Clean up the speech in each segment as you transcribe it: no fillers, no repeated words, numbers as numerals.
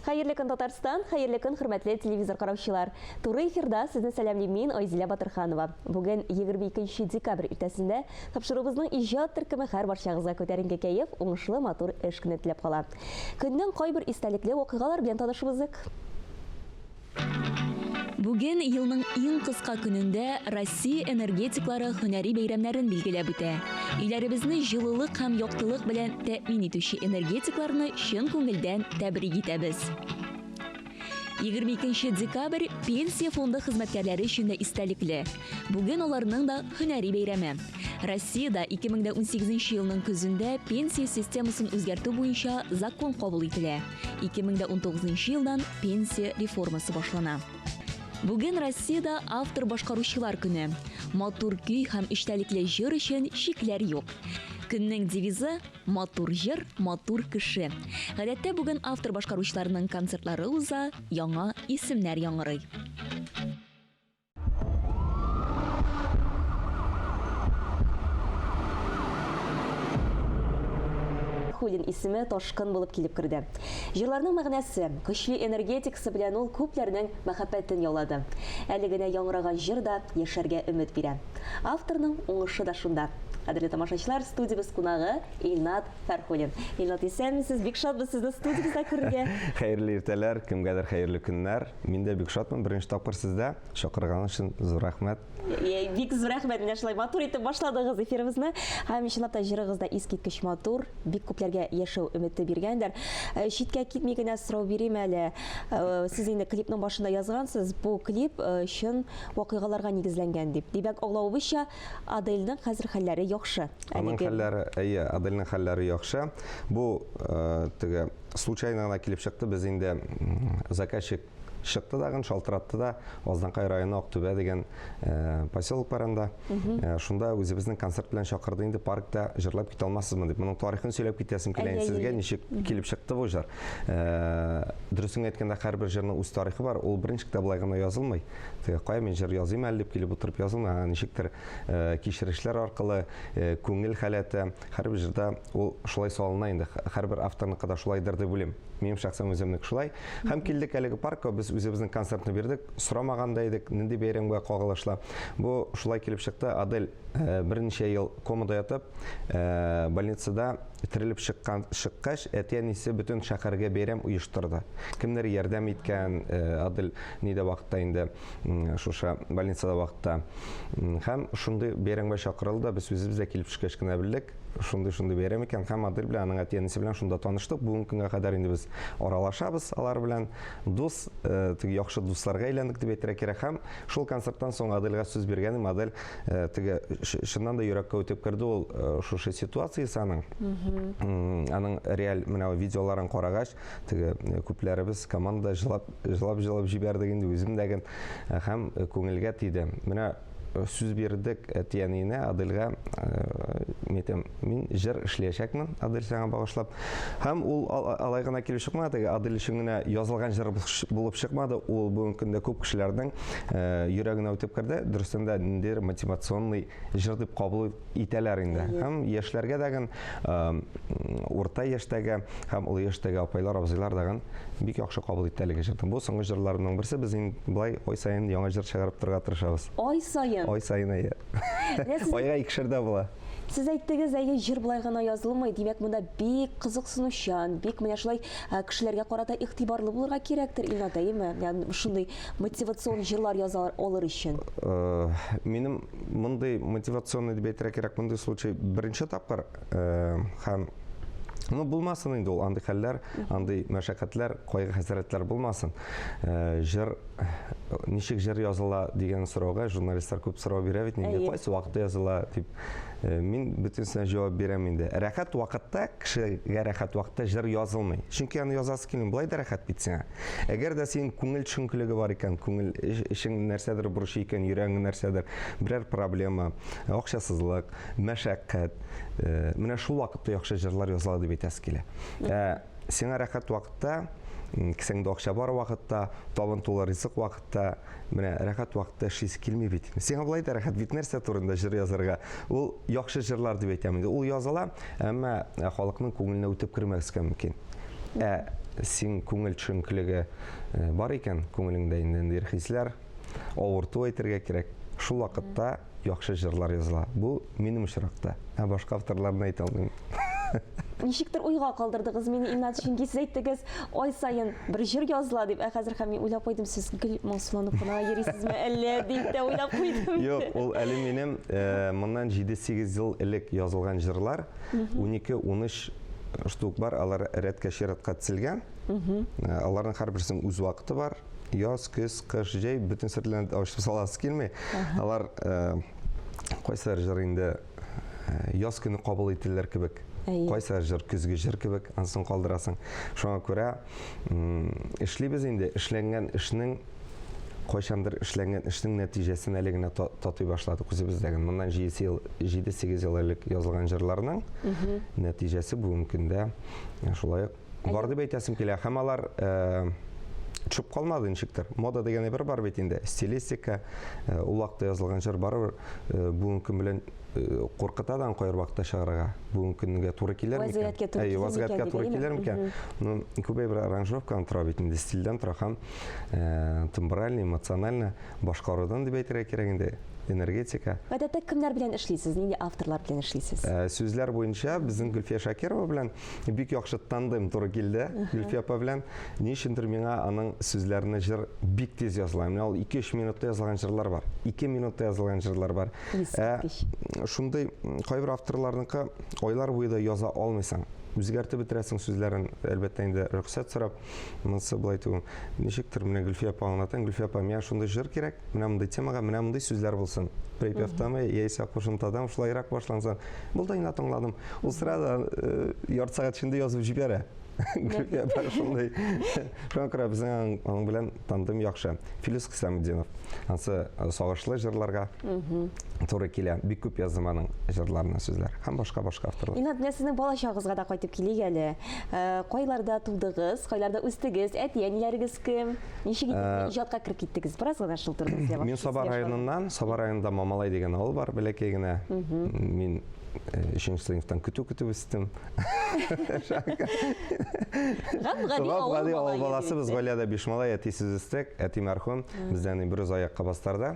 Хәерле көн, Татарстан! Хәерле көн, хөрмәтле телевизор караучылар! Туры эфирда сезне сәламлим мин, Айзилә Батырханова. Бүген 22 декабрь иртәсендә тапшыруыбызның иҗат төркеме һәр барчагызга күтәренке кәеф, уңышлы матур эш көне теләп кала. Көннең кайбер истәлекле вакыйгалар белән танышып узыйк. Бүген елның иң кыска көнендә Россия энергетиклары һөнәри бәйрәмнәрен билгеләп үтә. Өйләребезне җылылык һәм яктылык белән тәэмин итүче энергетикларны чын күңелдән тәбрик итәбез. 22 декабрь Пенсия фонды хезмәткәрләре өчен дә истәлекле. Бүген аларның да һөнәри бәйрәме. Россиядә 2018 елның көзендә пенсия системасын үзгәртү буенча закон кабул ителә. 2019 елдан пенсия реформасы башлана. Бүген Россиядә автор-башкаручылар көне. Матур көй һәм эчтәлекле җыр өчен чикләр юк. Көннең девизы матур җыр, матур кеше. Гадәттә бүген автор-башкаручыларның концертлары уза, яңа исемнәр яңгырый. Хулин исеме ташкын булып килеп керде. Җырларның мәгънәсе, көчле энергетикасы белән ул күпләрнең мәхәббәтен яулады. Әле генә яңгыраган җыр да яшәргә өмет бирә. Авторның уңышы да шунда. Кадерле тамашачылар, студиябез кунагы Илнат Фәрхуллин. Илнат, исәнмесез, бик шатбыз сезне студиябездә күрергә. Хәерле иртәләр, кемгәдер хәерле көннәр. Мин дә бик шатмын, беренче тапкыр сездә. Чакырган өчен зур рәхмәт. Бик зур рәхмәт, менә шулай матур итеп башладыгыз эфирыбызны. Һәм чынлап та җырыгыз да искиткеч матур, бик күпләргә яшәү өмете биргәндер. Э, читкә китми генә сорау бирим әле. Э, сез инде клипның башында язгансыз, бу клип э, чын вакыйгаларга нигезләнгән дип. Димәк, аңлавыбызча, Адельның хәзер хәлләре яхшы. Аның хәлләре, әйе, Адельның хәлләре яхшы. Бу теге случайно гына килеп чыкты. Без инде заказчик чыкты дагын, шалтыратты да, Азнакай районы Актүбә дигән э, поселок бар анда. Э, шунда үзебезнең концерт белән чакырды инде, паркта җырлап китә алмассызмы дип. Моның тарихын сөйләп китәсем килә инде сезгә, ничек килеп чыкты бу җыр. Э, дөресен әйткәндә, һәрбер җырның үз тарихы бар. Ул берничек тә болай гына язылмый. Теге кая мин җыр языйм әле дип килеп утырып язылмый, аңа ничектер кичерешләр аркылы, күңел халәте, һәрбер җырда ул шулай салына инде. Һәрбер авторныкы да шулайдыр дип уйлыйм. Минем шәхсән үземнеке шулай. Һәм килдек әлеге паркка, без үзебезнең концертны бирдек, сорамаган да идек, нинди бәйрәмгә кагылышлы. Бу шулай килеп чыкты. Адель э, берничә ел комада ятып, э, больницада терелеп чыккан чыккач, әти-әнисе бөтен шәһәргә бәйрәм оештырды. Кемнәр ярдәм иткән, э, Адель нидә вакытта инде шушы больницада вакытта. Һәм шундый бәйрәмгә чакырылды, без үзебез дә килеп төшкәч кенә белдек, шундый-шундый бәйрәм икән. Һәм Адель белән аның әти-әнисе белән шунда таныштык. Бүгенге көнгә кадәр инде без аралашабыз алар белән. Дус, э, теге яхшы дусларга әйләндек дип әйтергә кирәк. Һәм шул концерттан соң Адельгә сүз биргәнем, Адель э, теге чыннан да йөрәккә үтеп керде ул э, шушы ситуациясе аның. Аның реаль менә видеоларын карагач, Теге э, күпләребез команда җылап җылап җылап җибәрдек инде үзем дә э, һәм э, күңелгә тиде. Менә сүз бирдек әти-әниенә, Аделгә, мин әйтәм, мин җыр эшләячәкмен, Адель сиңа багышлап. Һәм ул алай гына килеп чыкмады, теге Адель өчен генә язылган җыр булып чыкмады, ул бүгенге көндә күп кешеләрнең йөрәгенә үтеп керде. Дөрестән дә, ниндидер мотивационный җыр дип кабул итәләр инде. Һәм яшьләргә дәген, урта яшьтәге һәм олы яшьтәге апайлар, абзыйлар дәген бик яхшы кабул итте әлеге җырны. Бу соңгы җырларымның берсе. Без инде болай ай саен яңа җыр чыгарып торырга тырышабыз. Ай саен? Ай саен, әйе. Айга икешәр дә була. Сез әйттегез, әйе, җыр болай гына язылмый. Димәк, монда бик кызыксынучан, бик менә шулай кешеләргә карата игътибарлы булырга кирәктер, Илнат, әйеме? Ягъни шундый мотивацион җырлар яза алыр өчен. Минем Мондый мотивационный дип әйтергә кирәк, мондый случай беренче тапкыр э, һәм ну булмасын инде ул андый хәлләр, андый мәшәкатьләр, кайгы-хәсрәтләр булмасын. Э, җыр ничек җыр языла дигән сорауга журналистлар күп сорау бирә бит инде, кайсы вакытта языла дип. Э, мин бөтенесенә җавап бирәм инде. Рәхәт вакытта, кешегә рәхәт вакытта җыр язылмый. Чөнки аны язасы килми, болай да рәхәт бит сиңа. Әгәр дә синең күңел төшенкелеге бар икән, күңел эчең нәрсәдер борчый икән, йөрәгең нәрсәдер, берәр проблема, акчасызлык, мәшәкать, э, менә шул вакытта яхшы җырлар языла дип әйтәсе килә. Ә сиңа рәхәт вакытта, кесәңдә акча бар вакытта, табын тулы ризык вакытта, менә рәхәт вакытта эшлисе килми бит. Сиңа болай да рәхәт бит, нәрсә турында җыр язарга? Ул яхшы җырлар дип әйтәм инде. Ул языла, әмма халыкның күңеленә үтеп кермәскә мөмкин. Ә син күңел төшенкелеге бар икән, күңелеңдә инде ниндидер хисләр, авырту әйтергә кирәк. Шул вакытта яхшы җырлар языла. Бу минем очракта. Ә башка авторларны әйтә алмыйм. Ничектер уйга калдырдыгыз мине, Илнат, чөнки сез әйттегез, ай саен бер җыр языла дип, ә хәзер һәм мин уйлап куйдым, сез гел моңсуланып кына йөрисезме әллә дип тә уйлап куйдым. Юк, ул әле минем э, моннан 7-8 ел элек язылган җырлар, 12-13 штук бар, алар рәткә чиратка тезелгән. Э, аларның һәрберсенең үз вакыты бар. Яз, көз, кыш, җәй, бөтен серләрне ачып саласы килми. Алар э, кайсылар җыр инде э, яз көне кабул ителер кебек. Кайсылар җыр көзге җыр кебек, ансын калдырасың. Шуңа күрә эшлибез инде, эшләнгән эшнең кайчандыр эшләнгән эшнең нәтиҗәсен әле генә татый башладык үзебездә. Моннан 7 ел, 7-8 ел элек язылган җырларның нәтиҗәсе бүгенге көндә шулай ук Бар дип әйтәсем килә. Һәм алар э, төшеп калмады ничектер. Мода дигән әйбер бар бит инде. Стилистика, э, ул вакытта язылган җыр барыбер э, бүгенге көн белән куркыта да кайбер вакытта чыгарырга. Бүгенге көнгә туры килер микән? Вазгыятькә туры килер вазгыятькә туры килер микән? Ну, күп әйбер аранжировкадан тора бит инде, стильдән тора һәм тембрально, эмоционально башкарудан дип әйтергә кирәк инде энергетика. Гадәттә кемнәр белән эшлисез? Нинди авторлар белән эшлисез? Сүзләр буенча безнең Гөлфия Шакирова белән Бик яхшы тандем туры килде Гөлфия апа белән. Ни өчендер миңа аның сүзләренә җыр бик тиз языла. Менә ул 2-3 минутта язылган җырлар бар. 2 минутта язылган җырлар бар. Ә шундый кайбер авторларныкы айлар буе да яза алмыйсың. Үзгәртеп бетерәсең сүзләрен, әлбәттә инде рөхсәт сорап. Монысы болай түгел. Ничектер менә Гөлфия апа аңлатам, Гөлфия апа, миңа шундый җыр кирәк, менә мондый темага, менә мондый сүзләр булсын. Припевтамы, яисә кушымтадан шулайрак башлансын. Булды инде тыңладым. Ул сразу э, ярты сәгать эчендә язып җибәрә. Гөлфия апа шундый. Шуңа күрә безнең аның белән тандем яхшы. Филүс Хисаметдинов. Ансы э, сагышлы җырларга туры килә. Бик күп яздым аның җырларына сүзләр. Һәм башка-башка авторлар. Илнат, менә сезнең бала чагыгызга да кайтып килик әле. Э, кайларда тудыгыз, кайларда үстегез, әти-әниләрегез кем? Ничек итеп э, иҗатка кереп киттегез? Бераз гына шул турыда сөйләп. Мин Саба районыннан, Саба районында Мамалай дигән авыл бар, бәләкәй генә. Мин өченче сыйныфтан көтү көтеп үстем. Гап-гади авыл баласы. Без гаиләдә биш малай, әтисез үстек. Әти мәрхүм, бездән бер үзе аякка бастырды.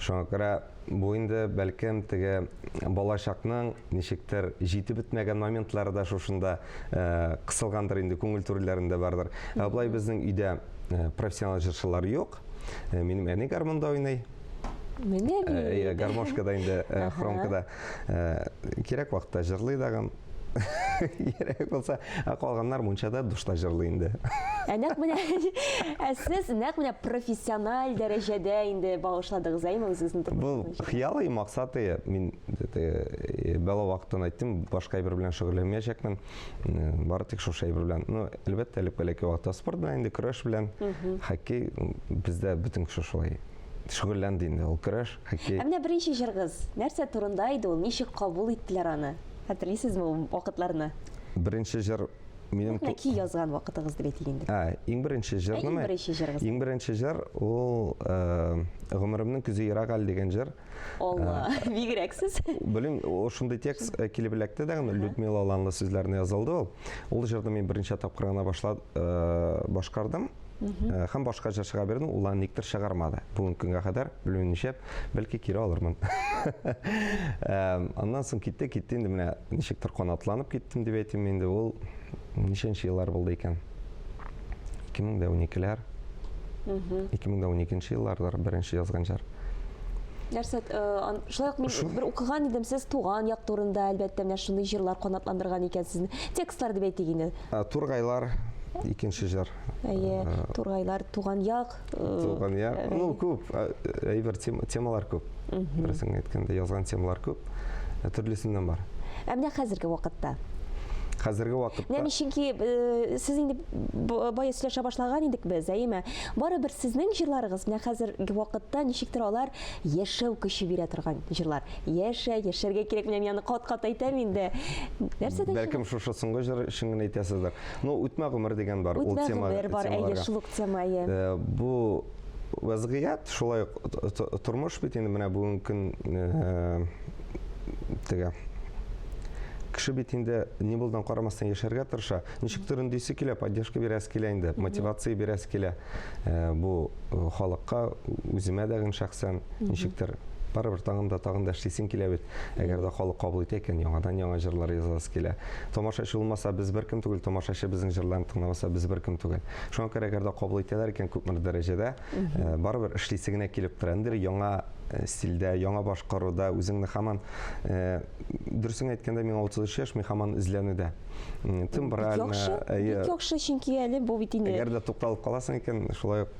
Шуңа күрә бу инде бәлкем теге балачакның ничектер җитеп бетмәгән моментлары да шушында э, кысылгандыр инде, күңел түрләрендә бардыр. Ә болай безнең өйдә э, профессионал җырчылар юк. Э, минем әни гармунда уйный. Менә бит. Э, гармошкада инде, э, хромкада. Э, кирәк вакытта җырлый дагын. Кирәк булса, ә калганнар мунчада душта җырлый инде. Ә нәкъ менә ә сез нәкъ менә профессиональ дәрәҗәдә инде багышладыгыз, әйме үзегезнең тормышыгызны? Бу хыялый максат, мин бала вакыттан әйттем, башка әйбер белән шөгыльләнмәячәкмен. Бары тик шушы әйбер белән. Ну, әлбәттә, элек бәләкәй вакытта спорт белән инде, көрәш белән, хоккей, бездә бөтен кеше шулай шөгыльләнде инде ул көрәш, хоккей. Ә менә беренче җырыгыз нәрсә турында иде ул? Ничек кабул иттеләр аны? Хәтерлисезме ул вакытларны? Беренче җыр минем Менә көй язган вакытыгыз дип әйтик инде. Ә, иң беренче җырнымы? Иң беренче җырыгыз. Иң беренче җыр ул Гомеремнең көзе ерак әле дигән җыр. Алла, бигрәк сез. Белмим, ул шундый текст э, килеп эләкте дә, Людмила Аланлы сүзләренә язылды ул. Ул җырны мин берничә тапкыр гына башлад, э, башкардым. Э, һәм башка җырчыга бирдем, ул аны никтер чыгармады. Бүгенге көнгә кадәр, белмим нишләп, бәлки кире алырмын. Аннан соң китте, китте инде менә ничектер канатланып киттем дип әйтим инде. Ул ничәнче еллар булды икән? 2012-ләр. 2012 еллардыр беренче язган җыр. Нәрсә, э, шулай ук мин бер укыган идем, сез туган як турында, әлбәттә, менә шундый җырлар канатландырган икән сезне. Текстлар дип әйтик инде. Э, Тургайлар икенче җыр. Әйе, э, Тургайлар, туган як. Туган як. Ну, күп, әйбер темалар күп. Дөресен әйткәндә, язган темалар күп. Төрлесеннән бар. Ә менә хәзерге вакытта Хәзерге вакытта. Менә чөнки э, сез инде бая сөйләшә башлаган идек без, әйеме? Барыбер сезнең җырларыгыз менә хәзерге вакытта ничектер алар яшәү көче бирә торган җырлар. Яшә, яшәргә кирәк, менә мин аны кат-кат әйтәм инде. Нәрсәдән Бәлкем шушы соңгы җыр өчен генә әйтәсездер. Ну, үтмә гомер дигән бар. Ул тема. Үтмә гомер бар, әйе, шул ук тема, әйе. Э, бу вәзгыять шулай ук тормыш бит инде менә бүгенге көн э, теге. Кеше бит инде ни булдан карамастан яшәргә тырыша. Ничектер үндисе килә, поддержка бирәсе килә инде, мотивация бирәсе килә. Э, бу э, халыкка, үземә дә шәхсән ничектер барыбер тагын да тагын да эшлисең килә бит. Әгәр дә халык кабул итә икән, яңадан яңа җырлар язасы килә. Тамашачы булмаса, без беркем түгел, тамашачы безнең җырларны тыңламаса, без беркем түгел. Шуңа күрә әгәр дә кабул итәләр икән күпмедер дәрәҗәдә, э, барыбер эшлисе генә килеп тора. Ниндидер яңа стильдә, яңа башкаруда үзеңне һаман Дөресен әйткәндә, миңа 33 яшь, мин һаман эзләнүдә. Тембрально. Яхшы, бик яхшы, чөнки әле бу бит инде. Әгәр дә тукталып каласың икән, шулай ук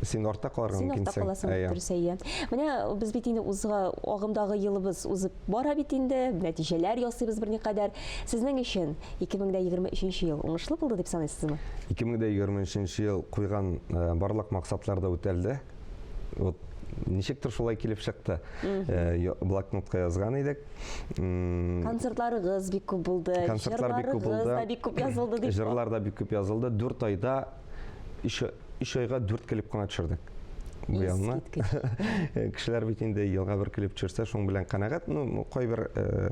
син артта калырга мөмкинсең. Син артта каласың, дөрес, әйе. Менә без бит инде узга агымдагы елыбыз узып бара бит инде, нәтиҗәләр ясыйбыз берникадәр. Сезнең өчен 2023 ел уңышлы булды дип саныйсызмы? 2023 ел куйган э, барлык максатлар да үтәлде. Вот ничектер шулай килеп чыкты. Э, блокнотка язган идек. Концертларыгыз бик күп булды. Концертлар бик күп булды. Да бик күп язылды дип. Җырлар да бик күп язылды. 4 айда 3 айга 4 клип кына төшердек. Бу елны. Кешеләр бит инде елга бер клип төшерсә, шуның белән канәгать. Ну, кайбер э,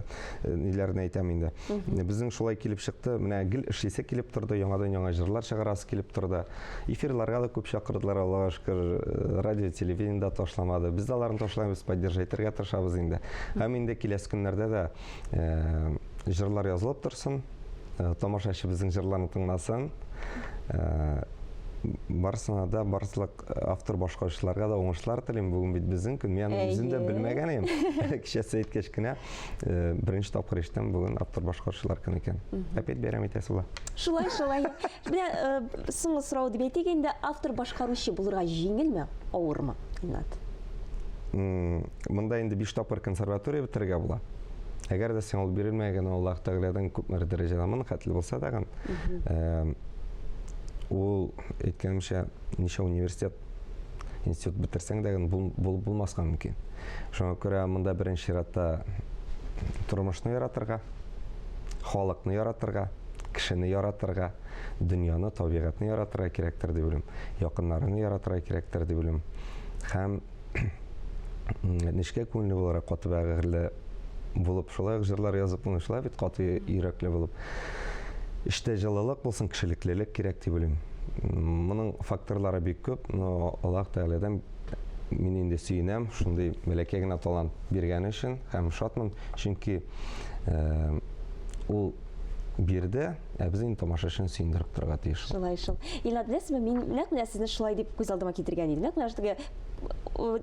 ниләрне әйтәм инде. Безнең шулай килеп чыкты. Менә гел эшлисе килеп торды, яңадан-яңа җырлар чыгарасы килеп торды. Эфирларга да күп чакырдылар, Аллага шөкер, э, радио, телевидение дә ташламады. Без дә аларны ташламыйбыз, поддержать итәргә тырышабыз инде. Һәм инде киләсе көннәрдә дә э, җырлар язылып торсын, э, тамашачы безнең җырларны тыңласын. Барысына да, барлык автор башкаручыларга да уңышлар телим. Бүген бит безнең көн. Мин аны үзем дә белмәгән идем. Кичәсе әйткәч кенә, беренче тапкыр ишетәм, бүген автор башкаручылар көне икән. Опять бәйрәм итәсе була. Шулай, шулай. Менә э, соңгы сорау дип әйтик инде, автор башкаручы булырга җиңелме, авырмы, Илнат? Монда инде 5 тапкыр консерватория бетерергә була. Әгәр дә сиңа ул бирелмәгән, Аллаһ Тәгаләдән күпмедер дәрәҗәдә моның хәтле булса да, э, ул әйткәнемчә, ничә университет, институт бетерсәң дә булып булмаска мөмкин. Шуңа күрә монда беренче чиратта тормышны яратырга, халыкны яратырга, кешене яратырга, дөньяны, табигатьне яратырга кирәктер дип уйлыйм. Якыннарыңны яратырга кирәктер дип уйлыйм. Һәм нечкә күңелле буларак, каты бәгырьле булып, шулай ук җырлар язып булмый, шулай бит каты йөрәкле булып. Эчтә җылылык булсын, кешелеклелек кирәк дип уйлыйм. Моның факторлары бик күп, но Аллаһ Тәгаләдән мин инде сөенәм, шундый бәләкәй генә талант биргәне өчен һәм шатмын, чөнки э, ул бирде, ә без инде тамашачыны сөендереп торырга тиеш. Шулай шул. Илнат, беләсезме, мин нәкъ менә сезне шулай дип күз алдыма китергән идем. Нәкъ менә теге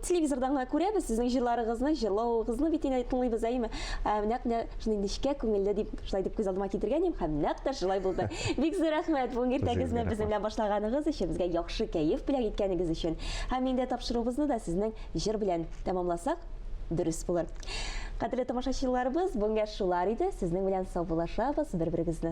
телевизордан гына күрәбез сезнең җырларыгызны, җырлавыгызны бит инде тыңлыйбыз, әйеме? Ә, нәкъ менә шундый нечкә күңелле дип шулай дип күз алдыма китергән идем һәм нәкъ тә шулай булды. Бик зур рәхмәт бүгенге иртәгезне безнең белән башлаганыгыз өчен, безгә яхшы кәеф бүләк иткәнегез өчен. Һәм инде тапшыруыбызны да сезнең җыр белән тәмамласак, дөрес булыр. Кадерле тамашачыларыбыз, бүгенгә шулар иде. Сезнең белән саубуллашабыз, бер-берегезне.